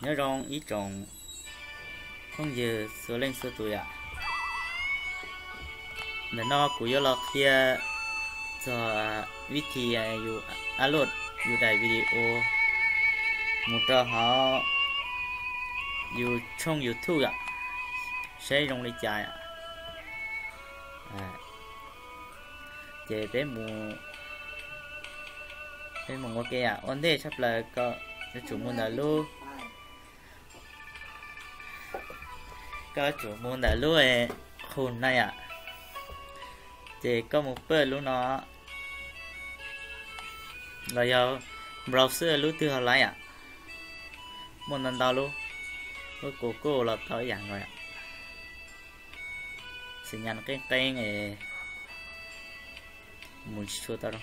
Nyob zoo ib tsoom phooj ywg txhua leej txhua tus yom. Ntawm no kuv yuav los qhia txog vib thi yus upload yus daim video mus rau hauv yus tshooj YouTube yom, saib zoo li cas yom. Ces peb mus, peb mus ua ke yom. Ua ntej tshaj plaws koj yuav tsum mus ntawm lub, koj yuav tsum mus ntawm lub Chrome na yom. Ces koj mus pawj lub no los yog browser lub twg ho laib yom. Muaj ntau ntau lub, lub Google los tau ib yam nkaus yom. Xi nyas qeeb qeeb es mus tsis tshua tau.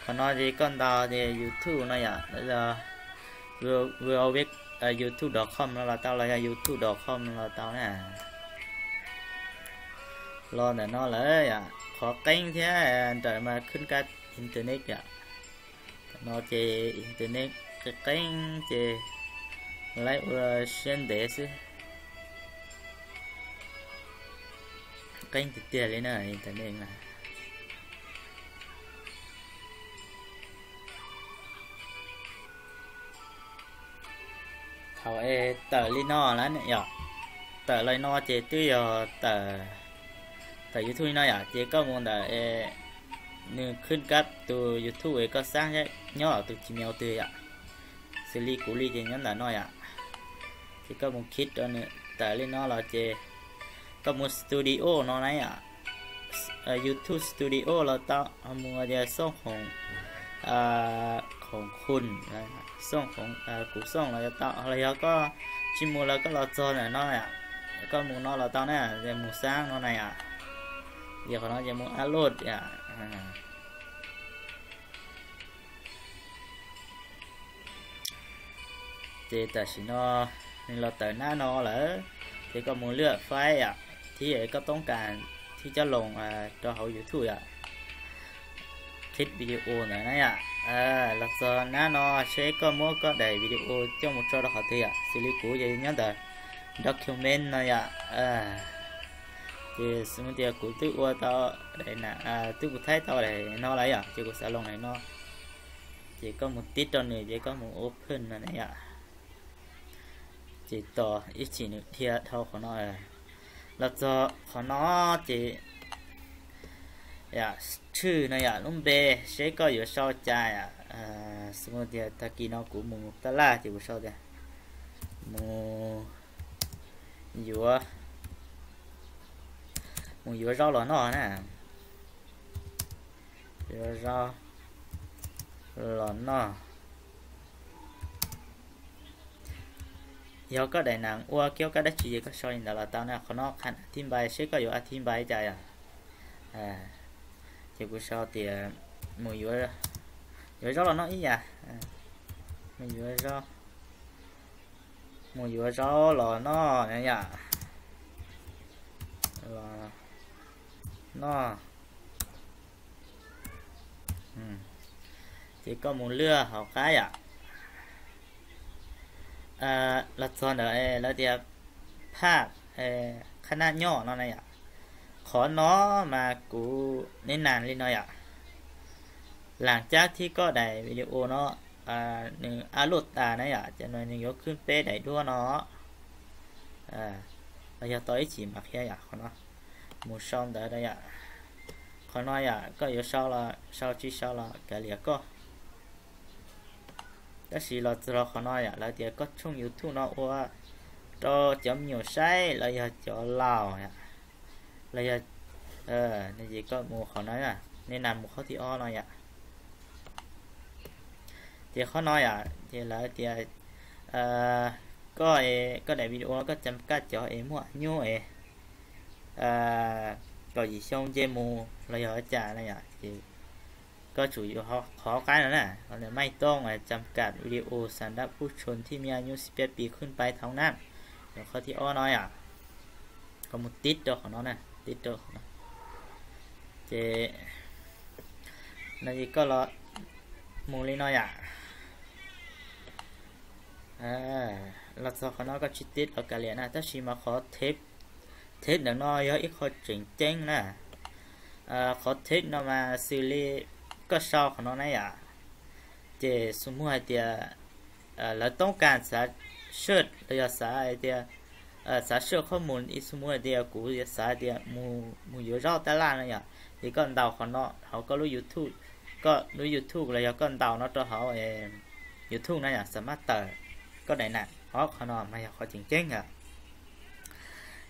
Qhov no ces koj ntaus tias YouTube no yom, los yog www YouTube dot com no los tau, los yog YouTube dot com no los tau na. Los ntawm no lawm yom, qhov qeeb thiab nrawm mas khwb kab internet yom. No ces internet qeeb qeeb ces laib ua siab ntev xwb. Qeeb tiag tiag li na internet na. Thaum es tawm li no lawm yom, tawm li no ces twb yog tawm YouTube li no yom, ces koj mus ntawm nws khwb kab tus YouTube es koj xaab nyob tus Gmail twg yom. Xws li kuv li ces nyob ntawm no yom. Ces koj mus khib rau nws tawm li no los ces koj mus studio no na yom. YouTube Studio los tau, mus tias Xooj Khoom, Khoom Khun, Xooj Khoom, Kuv Xooj los tau, los yog koj tsis mus los koj los txog ntawm no yom, koj mus no los tau na, mus xaab no na yom. Ces qhov no ces mus upload yom. Ces tam sim no nws los tawm nab no lawm, ces koj mus lwaj faib yom, thib koj toob kas thib coj loos rau hauv YouTube yom, clip video ntawd na yom. Los txog nab no seb koj muab koj daim video coj mus tso rau qhov twg yom, xws li kuv ces nyob ntawm document no yom. Ces xws li tias kuv twb ua tau, twb mus thaij tau daim no lawm yom, ces kuv xav loos daim no. Ces koj mus tib rau nws ces koj mus open no na yom. Ces tos ib chim nws dhia dhau qhov no. Los txog qhov no ces tshwj no yom, lub npe seb koj yuav sau cas yom. Xws li tias tag kis no kuv mus tab laj ces kuv sau tias mus yuav, mus yuav zaub los noj na. Yuav zaub los noj. Yog koj daim nas ua kiab kab dab tsi ces koj sau li ntawd los tau na. Qhov no qhas a thib npai seb koj yuav a thib npai cas yom. Ces kuv sau tias mus yuav zaub los noj ib yam. Mus yuav zaub, mus yuav zaub los noj na yom. Los noj. Ces koj mus lwaj hauv qab yom. Los txog ntawd lawv tias phaj qhab nab nyob no na yom. Qhov no mas kuv neb nas li no yom. Lam cab thib koj daim video no nws upload tas na yom, ces nws yuav khwb peb daim duab no. Los yog tau ib chim mam qhia yom, qhov no mus sau ntawd yom. Qhov no yom, koj yuav sau los sau, tsis sau los kav liam koj. Tab sis los txog qhov no yom, lawv tias koj tshooj YouTube no ua rau cov me nyuam saib los yog cov laus los yog, ces koj mus qhov no, nej nas mus qhov thib ob no yom. Ces qhov no yom, ces lawv tias koj, koj daim video no koj cam kaj cov es muaj nyuj es kaum yim xyoo nce mus los yog cas na yom, ces koj tsum yuav qhov qab no na, maij tooj cam kaj video xas dab pub tshua thib mia nyuj xib peb pis khwb pais thoob na, yog qhov thib ob no yom. Koj mus tib rau qhov no na, tib rau qhov no. Ces no ces koj los mus li no yom. los txog qhov no koj tsis tib los kav liam na, tab sis mas qhov teb, teb ntawm no yog ib qho tseem ceeb na. Qhov teb no mas xws li koj sau qhov no na yom, ces xu muag hais tias lawv toob kas xav search los yog xav hais tias xav search qhob mus, ib xu muag hais tias kuv xav hais tias mus yuav zaub tab laj no yom, ces koj ntaus qhov no hauv koj lub YouTube, koj lub YouTube los yog koj ntaus no rau hauv YouTube na yom, xav mab tawm koj daim nam, qhov no mas yog qhov tseem ceeb yom.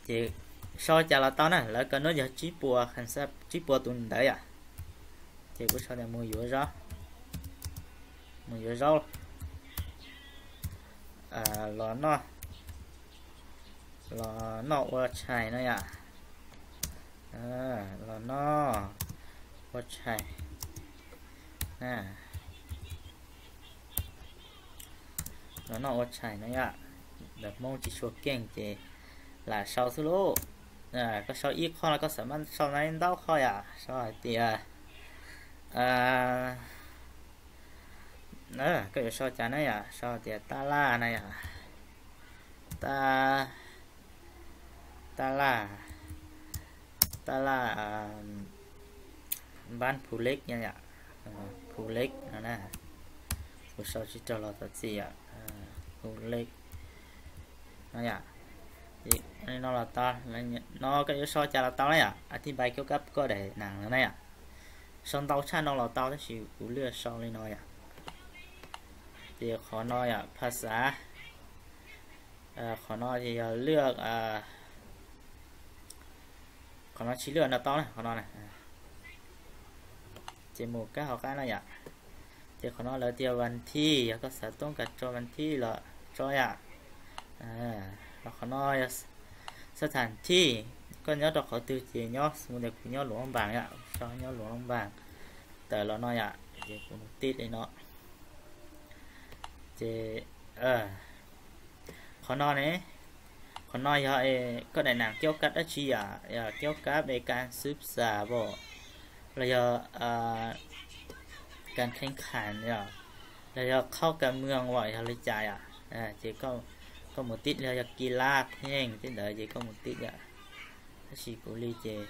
Ces sau cas los tau na, lawv kawm hnub yog tsib puas, tsib puas tus ntawd yom. Ces kuv sau tias mus yuav zaub, mus yuav zaub los noj, los noj ua tshais no yom. Los noj ua tshais, los noj ua tshais no yom. Ntawm Hmoob tsis tshua keej ces lam sau xwb lauj. Koj sau ib qho los koj xav mab sau ntau qho yom, sau hais tias koj yuav sau cas na yom, sau tias tab laj na yom, tab, tab laj, tab laj npab Phu Lek no yom, Phu Lek no na, kuv sau tsis raug los thov txim yom, Phu Lek no yom. No los tau, no koj yuav sau cas los tau na yom, a thib npai kiab kab koj daim nam no na yom. Sau ntau tshaj no los tau tab sis kuv lwaj sau li no yom. Ces qhov no yom, pha xav, qhov no ces yog lwaj, qhov no tsis lwaj no tau na, qhov no na. Ces mus kab hauv qab no yom. Ces qhov no lawv tias vas thij, yog koj xav toob kas tso vas thij los tso yom. Qhov no yog xab thas thij, koj nyob rau qhov twg ces nyob, xws tias kuv nyob Luam Loj Npas yom, sau nyob Luam Loj Npas tawm los no yom, ces kuv mus tib li no. Ces qhov no ne, qhov no yog koj daim nam kiab kab dab tsi yom, yog kiab kab de kas xwb xas os, los yog kas kheev khas yom, los yog qhaub kas mwag os, yog li cas yom, ces koj mus tib, los yog kis las pheej tej ntawd ces koj mus tib yom. Tab sis kuv li ces,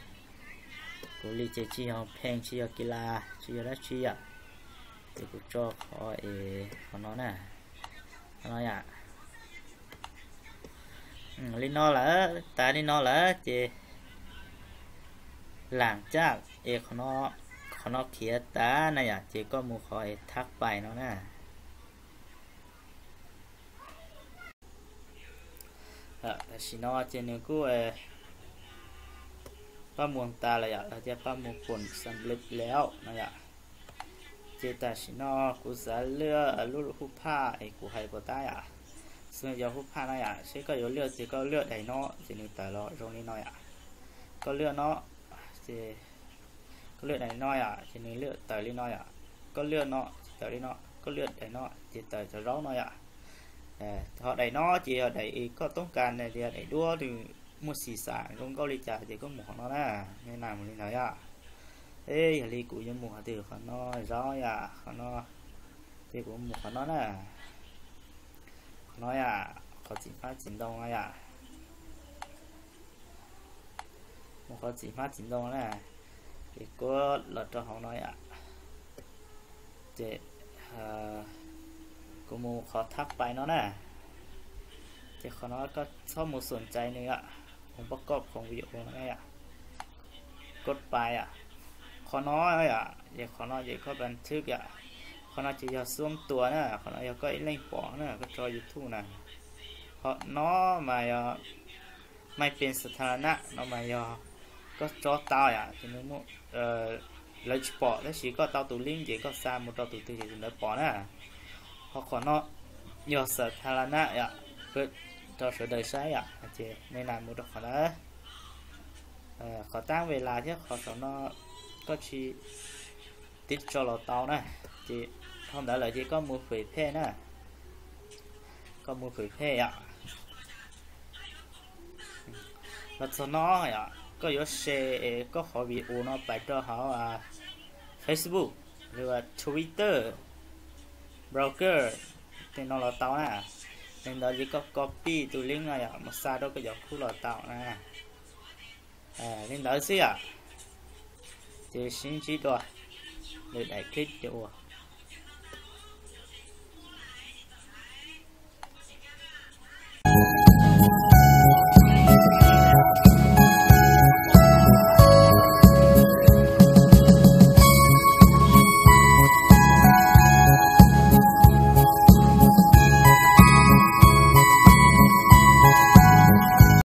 kuv li ces tsis yog pheej, tsis yog kis las, tsis yog dab tsi yom, ces kuv tso qhov es qhov no na, qhov no yom. Li no lawm, tas li no lawm ces lam caj es qhov no khiav tas na yom, ces koj mus qhov es thab pais no na. Tam sim no ces nws kuj pab muag tas lawm yom, los tias pab muag pum xam lib lawm no yom. Ces tam sim no kuv xav lwaj lub hub phaj es kuv hais puas tab yom. Xws yog hub phaj no yom, seb koj yuav lwaj ces koj lwaj daim no ces nws tawm los zoo li no yom. Koj lwaj no, ces koj lwaj daim no yom, ces nws lwaj tawm li no yom. Koj lwaj no ces tawm li no, koj lwaj daim no ces tawm cov zaub no yom. Ho daim no ces yog daim koj toob kas tias daim duab nws muaj xim xam zoo nkauj li cas ces koj mus qhov no na, nej na mus li ntawd yom. Yog li kuv yuav mus qhov twg, qhov no zaub yom, qhov no, ces kuv mus qhov no na. Qhov no yom, qhov txiv hmab txiv ntoo no yom. Mus qhov txiv hmab txiv ntoo na, ces kuv los rau hauv no yom. Ces kuv mus qhov thab pais no na. Ces qhov no koj txhob mus xum cai nws yom, mus pab koj khoom video no yom. Koj pais yom, qhov no yom, ces qhov no ces koj pab thwb yom. Qhov no ces yog xuab tua na, qhov no yog koj ib leeg pom na, koj tso YouTube na. Qhov no mas yog maj pes xa tha la na no mas yog koj tso tau yom, ces nws muaj, lawv tsis pom tab sis koj tau tus link ces koj xa mus rau tus twg ces tus ntawd pom na. Ho qhov no yog xa tha la na yom, rau sawv daws saib yom, ces nej na mus rau qhov ntawd. Qhov tab ve las thiab qhov saum no koj tsis tib tso los tau na. Ces dhau ntawd lawm ces koj mus fem phej na. Koj mus fem phej yom. Los txog no yom, koj yuav share koj qhov video no pais rau hauv Facebook, Twitter, Blogger, tej no los tau na. Li ntawd ces koj copy tus link no yom mus xa rau koj cov khub los tau na. Li ntawd xwb yom. Ces sib ntsib dua lwm daim clip ces ua